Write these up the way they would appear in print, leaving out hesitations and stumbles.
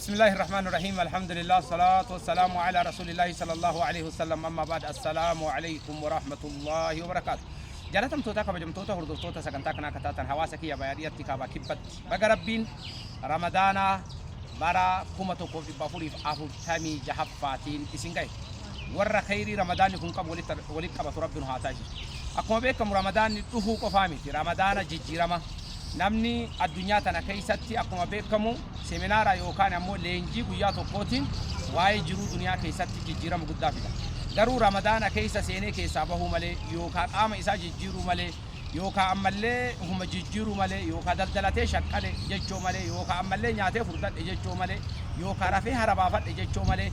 Bismillahir Rahmanir Rahim. Alhamdulillah salatu wassalamu ala Rasulillahi sallallahu alaihi wasallam. Amma ba'd, assalamu alaikum wa rahmatullahi wa barakatuh. Jaalatamtoota, kabajamtoota hordoftoota sagantaa kanaa akka taatan, hawaasa kiyya bayaadhiyatti, kaabaa kibbatti, baga Rabbiin Ramadaanaa bara 1446ffaatiin isin gahe. Warra khayrii Ramadaanni kun qabu walitti qabatu Rabbi nu haa taasisu. Akkuma beekamu, Ramadaanni dhufuu qofaa miti. Ramadaana jijjiirama. Namni addunyaa tana keessatti akkuma beekamu seminaara yookaan ammoo leenjii guyyaa tokkootiin waa'ee jiruu duniyaa keessatti jijjiirama guddaa fida. Garuu Ramadaana keessa seenee keessaa bahuu malee, yookaan qaama isaa jijjiiruu malee, yookaan ammallee ufuma jijjiiruu malee, yookaan daldalatee shaqqale jechuu malee, yookaan ammallee nyaatee furdadhe jechuu malee, yookaan rafee hara baafadhe jechuu malee,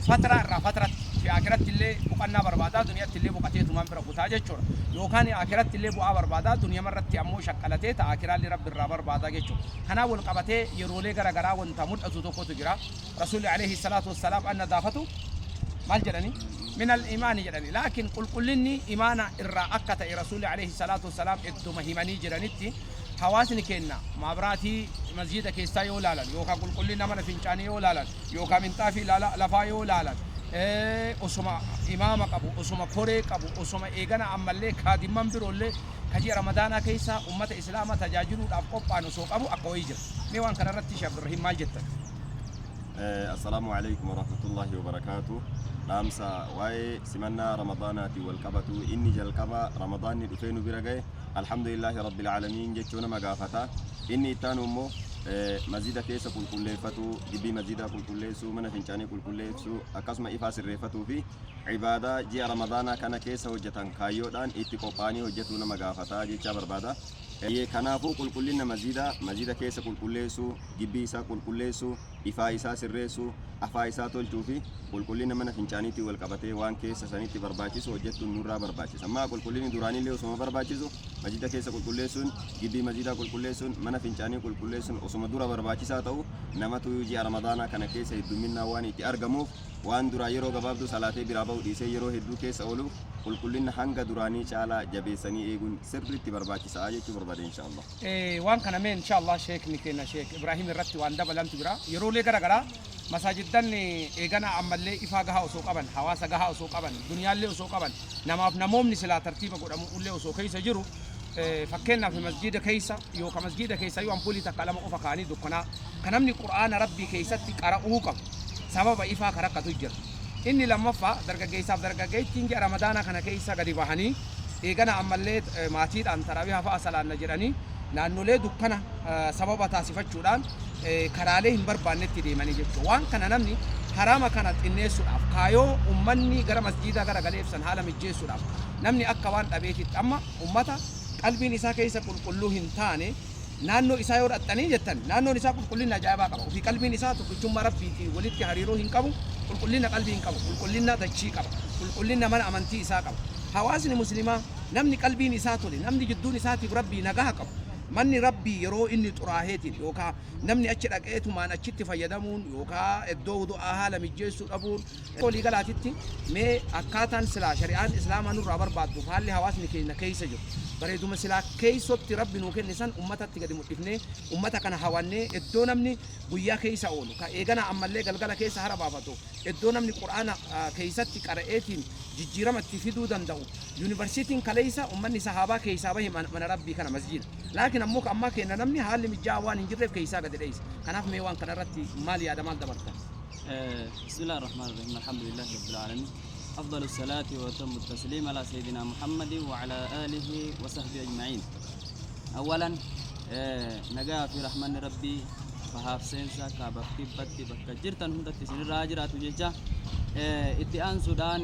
fatraa irraa fatratti fi akiratti illee boqannaa barbaadaa, duniyaatti illee boqateetumaan bira kutaa jechuudha. Yookaan akiratti illee bu'aa barbaadaa, duniyamarratti ammoo shaqqalatee ta'a akiraallee Rabbi irraa barbaadaa jechuudha. Kanaaf wal qabatee yeroolee gara garaa wanta mul'atu tokkotu jira. Rasuulli alayhi salaatu wassalaam النظافة maal jedhani? من الإيمان jedhani. Laakiin qulqullinni imaana irraa akka ta'e Rasuulli alayhi salaatu wassalaam idduma himanii jiranitti, hawaasni keenya maabraatii masjiida keessaa yoo laalan, yookaan qulqullina mana fincaanii yoo laalan, yookaan minxaafii lafaa yoo laalan, osuma imaama qabu, osuma koree qabu, osuma eegana ammallee kaadimman biroollee kaji'a Ramadaanaa keessa ummata Islaamaa tajaajiluudhaaf qophaa'an osoo qabu akka wayii jira. Mee waan kanarratti Sheekh Abdurrahiim maal jettan? Assalaamu alaikum warahmatullahi wabarakaatu. Dhaamsa waa'ee simannaa Ramadaanaatiin wal qabatu, inni jalqaba Ramadaanni dhufee nu bira gahe alhamdulillaahi rabbil aalamiin jechuu nama gaafata. Inni ittaanu immoo masjida keessa qulqulleeffatu, gibbii masjidaa qulqulleessuu, mana fincaanii qulqulleessuu, akkasuma ifaa sirreeffatuu fi ibaadaa ji'a Ramadaanaa kana keessa hojjetan kaayyoodhaan itti qophaa'anii hojjetuu nama gaafata jechaa barbaada. Kanaafuu qulqullina masjidaa, masjida keessa qulqulleessuu, gibbii isaa qulqulleessuu, ifaa isaa sirreessuu, afaa isaa tolchuu fi qulqullina mana fincaaniitiin wal qabatee waan keessa sanitti barbaachisu hojjechuun nurraa barbaachisa. Amma qulqullinni duraanillee osuma barbaachisu, masjida keessa qulqulleessuun, gibbii masjidaa qulqulleessuun, mana fincaanii qulqulleessuun osuma dura barbaachisaa ta'u, namatu ji'a Ramadaanaa kana keessa heddumminaan waan itti argamuuf, waan duraa yeroo gabaabduu salaatee biraa ba'u dhiisee yeroo hedduu keessa ooluuf, qulqullina hanga duraanii caalaa jabeessanii eeguun sirriitti barbaachisaa jechuu barbaade, inshaallah. Waan kana mee inshallah sheekni keenya Sheek Ibrahim irratti waan dabalantu jira. Yeroolee gara garaa masaajiddan eegana ammallee ifaa gahaa osoo qaban, hawaasa gahaa osoo qaban, duniyaallee osoo qaban, namaaf namoomni silaa tartiiba godhamu illee osoo keessa jiru, fakkeenyaaf masjiida keessa yookaan masjiida keessa yoo ampuulii takka lama qofa kaa'anii dukkanaa kan namni Qur'aana Rabbii keessatti qara'uu qabu sababa ifaa kan rakkatu jira. Inni lammaffaa, dargaggeessaaf dargaggeettiin ji'a Ramadaanaa kana keessa gadi bahanii eegana ammallee maatiidhaan taraawiha fa'a salaanna jedhanii naannolee dukkana sababa taasifachuudhaan karaalee hin barbaannetti deemanii jechuudha. Waan kana namni haraama kana xinneessuudhaaf, kaayoo ummanni gara masjiidaa gara galeef san haala mijjeessuudhaaf, namni akka waan dhabeetitti amma ummata qalbiin isaa keessa qulqulluu hin taane, naannoo isaa yoo dhaxxanii jettan, naannoon isaa qulqullina ajaa'ibaa qaba. Ofii qalbiin isaa tokkichummaa Rabbiitiin walitti hariiroo hin qabu, qulqullina qalbii hin qabu, qulqullina dachii qaba, qulqullina mana amantii isaa qaba. Hawaasni Muslimaa, namni qalbiin isaa tole, namni jidduun isaatiif Rabbii nagaha qabu, manni Rabbii yeroo inni xuraaheetiin yookaan namni achi dhaqeetumaan achitti fayyadamuun yookaan iddoo wudu'aa haala mijjeessuu dhabuun, walii galaatitti mee akkaataan silaa shari'aan Islaamaa nurraa barbaadduuf haalli hawaasni keenya keessa jiru, bareeduma silaa keessotti Rabbi nuu kenne san ummatatti gadi mul'ifnee, ummata kana hawannee, iddoo namni guyyaa keessa oolu, ka eegana ammallee galgala keessa hara baafatu, iddoo namni Qur'aana keessatti qara'eetiin jijjiirama itti fiduu danda'u. Yuunivarsiitiin kaleessa ummanni sahaabaa keessaa bahe mana Rabbii kana, masjiida. Laakiin ammoo ka ammaa kenna namni haalli mijaa'aa waan hin jirreef keessaa gadi dheessa. Kanaaf mee waan kana irratti maal yaada, maal dabartan? بسم الله الرحمن الرحيم، الحمد لله رب العالمين، أفضل الصلاة وأتم التسليم على سيدنا محمد وعلى آله وصحبه أجمعين. أولا nagaa fi rahmanni Rabbii bahaaf seensa, kaabaaf kibbatti, bakka jirtan hundatti isinirraa jiraatu jecha, itti aansuudhaan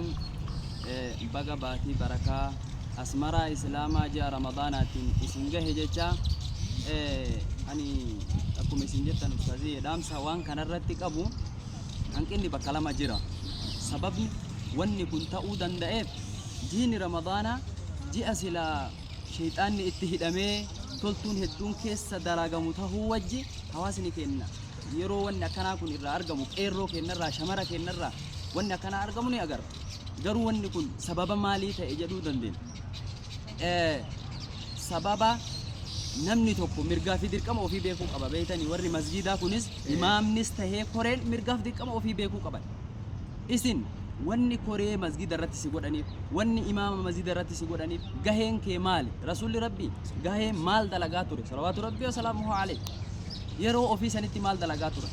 baga baatii barakaa asmaraa Islaamaa ji'a Ramadaanaatiin isin gahe jecha. Ani akkuma isin jettan, ustaazii, dhaamsa waan kanarratti qabu, hanqinni bakka lama jira. Sababni wanni kun ta'uu danda'eef, jiini Ramadaanaa ji'a silaa sheexaanni itti hidhamee toltuun hedduun keessa dalagamu tahuu wajji, hawaasni keenya yeroo wanni akkanaa kun irraa argamu, qeerroo keenyarraa, shamara keenyarraa wanni akkanaa argamu ni agarra. Garuu wanni kun sababa maalii ta'e jedhuu dandeenya. Sababa Namni tokko mirgaa fi dirqama ofii beekuu qaba. Beeytanii, warri masjiidaa kunis, imaamnis tahee koreen, mirgaa fi dirqama ofii beekuu qaban. Isin wanni koree masjida irratti si godhaniif, wanni imaama masjida irratti si godhaniif, gaheen kee maali? Rasuulli Rabbii gahee maal dalagaa ture? Salawaatu Rabbii wasalaamuhu alayhi. Yeroo ofii sanitti maal dalagaa ture?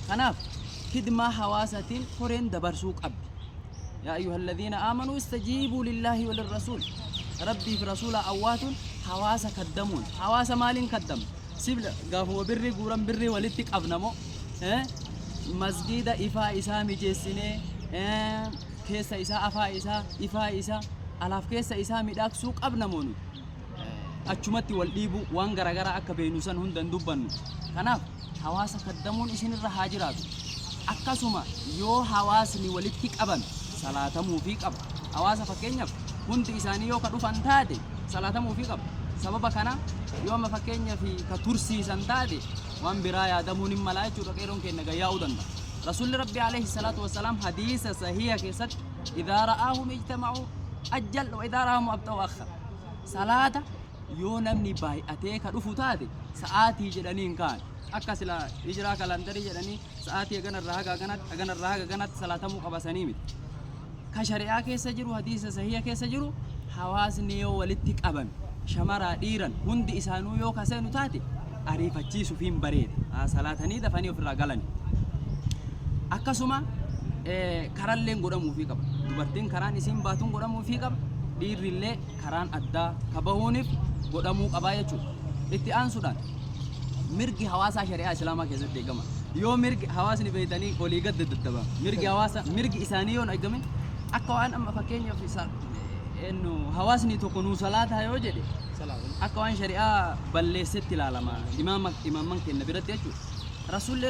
Kanaaf kidmaa hawaasatiin koreen dabarsuu qabdi. Yaa ayyuha alladhiina aamanuu istajiibuu lillaahi walirrasuul. Rabbii fi rasuula awwaatuun hawaasa kaddamuun. Hawaasa maaliin kaddamna? Sibla gaafuma birrii guuran birrii walitti qabna moo masgiida ifaa isaa mijeessinee, keessa isaa, afaa isaa, ifaa isaa, alaaf keessa isaa midhaagsuu qabna moo nuti achumatti wal dhiibuu waan garaagaraa akka beeynu san hunda hin dubbannu? Kanaaf hawaasa kaddamuun isinirra haa jiraatu. Akkasuma yoo hawaasni walitti qabame salaatamuufii qaba. Hawaasa fakkeenyaaf hundi isaanii yoo ka dhufan taate salaatamuufii qaba. Sababa kana yoo amma fakkeenyaaf ka tursiisan taate waan biraa yaadamuun hin malaa jechuudha, qeeroon keenya gayyaa'uu danda'a. Rasuulli Rabbi alayhi salaatu wassalaam hadiisa sahiha keessatti idaa ra'aahum ijtama'uu ajjal wa idaa ra'aahum abxa'u akhar. Salaata yoo namni baay'atee ka dhufu taate sa'aatii jedhanii hin ka'an. Akka sila hijiraa kalandarii jedhanii sa'aatii haganarraa haga haganatti, haganarraa haga haganatti salaatamuu qabasanii miti. Ka shari'aa keessa jiru, hadiisa sahiha keessa jiru, hawaasni yoo walitti qabame shamaraa dhiiran hundi isaanuu yoo ka seenu taate ariifachiisuuf hin bareeda. Haa salaatanii dafanii ofirraa galani. Akkasuma karalleen godhamuufii qaba. Dubartiin karaan isiin baatuun godhamuufii qaba. Dhiirrillee karaan addaa ka bahuuniif godhamuu qabaa jechuudha. Itti aansuudhaan mirgi hawaasaa shari'aa Islaamaa keessatti eegama. Yoo mirgi hawaasni beeytanii olii gad daddaba. Mirgi hawaasa, mirgi isaanii yoo hin eegamin, akka waan amma fakkeenyaaf eenyu hawaasni tokko nuu salaataa yoo jedhe akka waan shari'aa balleessetti ilaalama imaama imaamman keenya biratti jechuudha. Rasuulli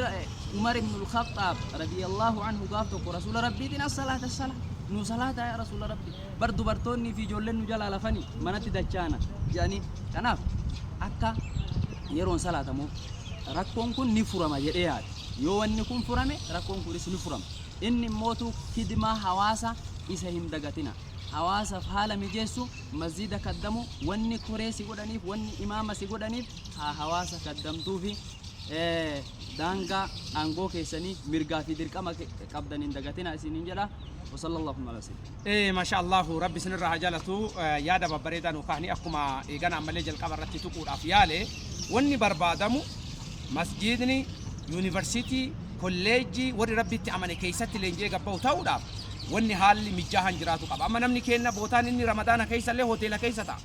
Umar ibn al-Khattaab radiyallahu anhu gaaf tokko Rasuula Rabbiitiin as-salaata as-salaata, nuu salaataa yaa Rasuula Rabbii, bar dubartoonni fi ijoolleen nu jalaa lafanii manatti dachaana jedhanii. Kanaaf akka yeroon salaatamuuf rakkoon kun ni furama jedhee yaada. Yoo wanni kun furame rakkoon kunis ni furama. Inni immootu kidmaa hawaasa isa hin dagatina. Hawaasaaf haala mijeessu, masjida kaddamu, wanni koree si godhaniif, wanni imaama si godhaniif haa hawaasa kaddamtuufi. Daangaa aangoo keessanii, mirgaa fi dirqama qabdan hin dagatina isiniin jedha. Wasallallahu ala sayyidina. Masha Allahu, Rabbi isinirraa haa jaalatu. Yaada babbareedaa nu kaahni. Akkuma eegana ammallee jalqaba irratti tuquudhaaf yaale, wanni barbaadamu masjiidni yuunivarsiitii, kolleejjii warri Rabbitti amane keessatti leenji'ee gabba'u ta'uudhaaf wanni haalli mijaahaan jiraatu qaba. Amma namni keenna bootaan inni Ramadaana keessa illee hoteela keessa ta'a.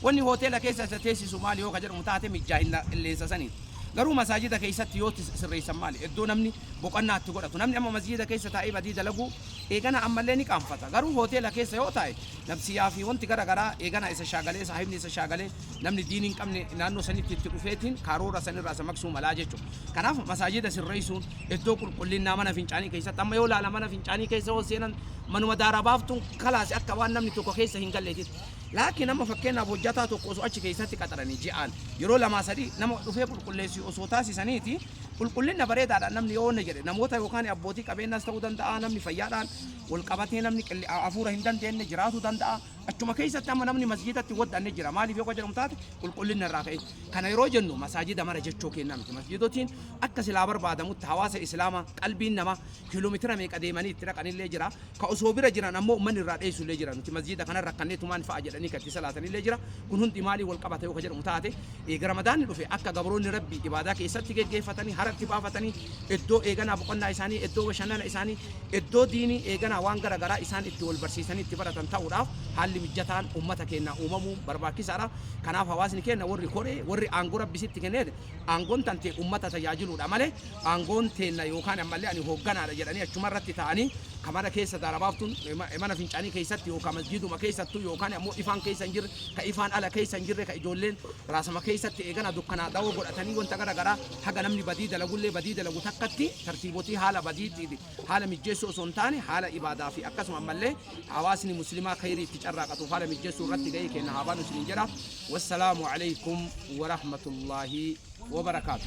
Wanni hoteela keessa isa teessisu maali yoo ka jedhamu taate, mijaa'ina qilleensa saniiti. Garuu masaajida keessatti yoo sirreessan maali? Iddoo namni boqonnaa itti godhatu. Namni amma masjiida keessa taa'ee badii dalaguu eegana ammallee ni qaanfata. Garuu hoteela keessa yoo taa'e nafsiyyaa fi wanti gara garaa eegana isa shaagalee, saahibni isa shaagalee, namni diinii hin qabne naannoo sanitti itti dhufeetiin karoora sanirraa isa maqsuu malaa jechuudha. Kanaaf masaajida sirreessuun iddoo qulqullinnaa mana fincaanii keessatti, amma yoo ilaala mana fincaanii keessa yoo seenan manuma daaraa baaftuun kalaasi, akka waan namni tokko keessa hin galleetitti. Laakiin amma fakkeenyaaf hojjataa tokko osoo achi keessatti qaxaranii ji'aan yeroo lamaa sadii nama dhufee qulqulleessu osoo taasisaniiti, qulqullina bareedaadhaan namni yoo wanna jedhe namoota yookaan abbootii qabeenyaas ta'uu danda'a, namni fayyaadhaan wal qabatee namni hafuura hin dandeenye jiraachuu danda'a. Achuma keessatti amma namni masjiidatti waddanne jira. Maaliif yoo jedhamu taate, qulqullina irraa ka'e. Kana yeroo jennu masaajida mara jechuu kennaa miti. Masjiidotiin akka silaa barbaadamutti hawaasa Islaamaa qalbiin namaa kiiloomeetira meeqa deemanii itti dhaqanillee jira. Ka osoo bira jiran ammoo uummanni irraa dheessullee jira. Nuti masjiida kana rakkanneetumaan fa'a jedhanii kan itti salaatanillee jira. Kun hundi maalii wal qabata yoo ka jedhamu taate, eega Ramadaanni dhufe akka gabroonni Rabbii ibaadaa keessatti geggeeffatanii haratti baafatanii iddoo eeganaa boqonnaa isaanii, iddoo bashannana isaanii, iddoo diinii eeganaa waan gara garaa isaan itti wal barsiisanii itti baratan ta'uudhaaf haalli mijataan uummata keenya uumamuu barbaachisaadha. Kanaaf hawaasni keenya, warri koree, warri aangoo Rabbi sitti kenneet, aangoon tantee uummata tajaajiluudha malee aangoon teenna yookaan ammallee ani hoogganaadha jedhanii achuma irratti ta'anii ka mana keessa daarabaaftuun mana fincaanii keessatti yookaan masjiiduma keessattuu yookaan ammoo ifaan keessa hin jirre, ka ifaan ala keessa hin jirre, ka ijoolleen raasama keessatti eegana dukkanaa dawoo godhatanii wanta gara garaa haga namni badii dalagullee badii dalagu takkatti tartiibotii haala badii haala mijjeessuu osoo hin taane haala ibaadaa fi akkasuma ammallee hawaasni Muslimaa khayrii itti carraaqatuuf haala mijjeessuu irratti gahee kenna haa baanu isiniin jedha. Wassalaamu alaykum warahmatullaahi wabarakaatu.